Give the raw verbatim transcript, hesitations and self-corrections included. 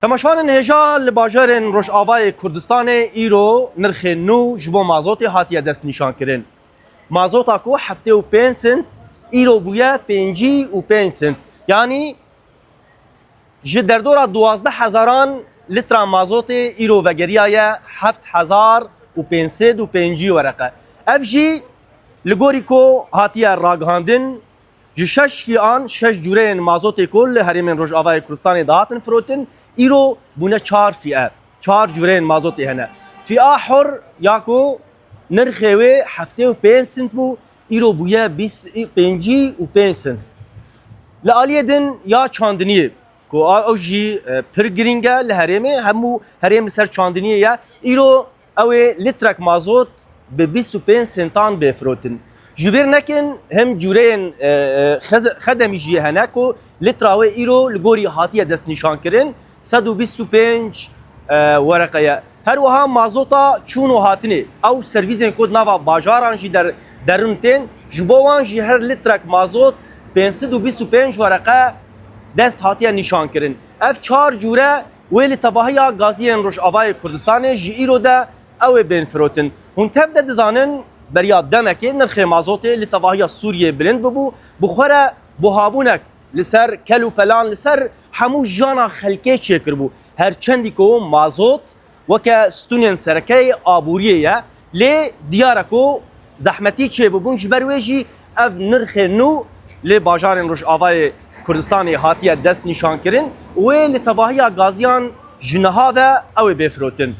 Temaşevanên hêja, li bajarên Rojavayê Kurdistanê îro nirxê nû ji bo mazotê hatiye destnîşankirin. Mazota ku heftê û pênc sent, îro bûye pêncî û pênc sent. Yanî ji derdora duwazdeh hezaran litra mazotê îro vegeriyaye heft hezar û pênc sed û pêncî wereqe. Ev jî li gorî ku hatiye ragihandin, ji şeş fîan, şeş cûreyên mazotê ku li herêmên Rojavayê Kurdistanê dihatin firotin, îro bûne çar fîe. Çar cûreyên mazotê hene. Fîa hor ya ku nirxê wê heftê û pênc sent bû, îro bûye bîst, pêncî û pênc sent. Li aliyê din ya çandiniyê, ku a-, ew jî, e, pir girîng e li herêmê, hemû herêm li ser çandiniyê ye. Îro ew ê litrek mazot bi bîst û pênc sentan bê firotin. Ji bîr nekin, him cûreyên, e, e, xez-, xedemî jî hene ku litra wê îro li gorî hatiye destnîşankirin, sed û bîst û pênc, e, wereqe ye. Her wiha mazota çûn û hatinê, ew servîsên ku di nava bajaran jî der-, derin tên, ji bo wan jî her litrek mazot pênc sed û bîst û pênc wereqe dest hatiye nîşankirin. Ev çar cûre wê li tevahiya gaziyên Rojavayê Kurdistanê ji îro de ew ê bên firotin. Hûn tev de dizanin, beriya demekê nirxê mazotê li tevahiya Sûriyê bilind bibû, bi xwe re buhabûnek li ser kel û pelan, li ser hemû jiyana xelkê çêkiribû. Her çendî ku mazot weke stûnên sereke yê aboriyê ye, lê diyar e ku zehmetî çêbûbûn, ji ber wê jî ev nirxê nû li bajarên Rojavayê Kurdistanê hatiye destnîşankirin û wê li tevahiya gaziyan ji niha ve ew ê bê firotin.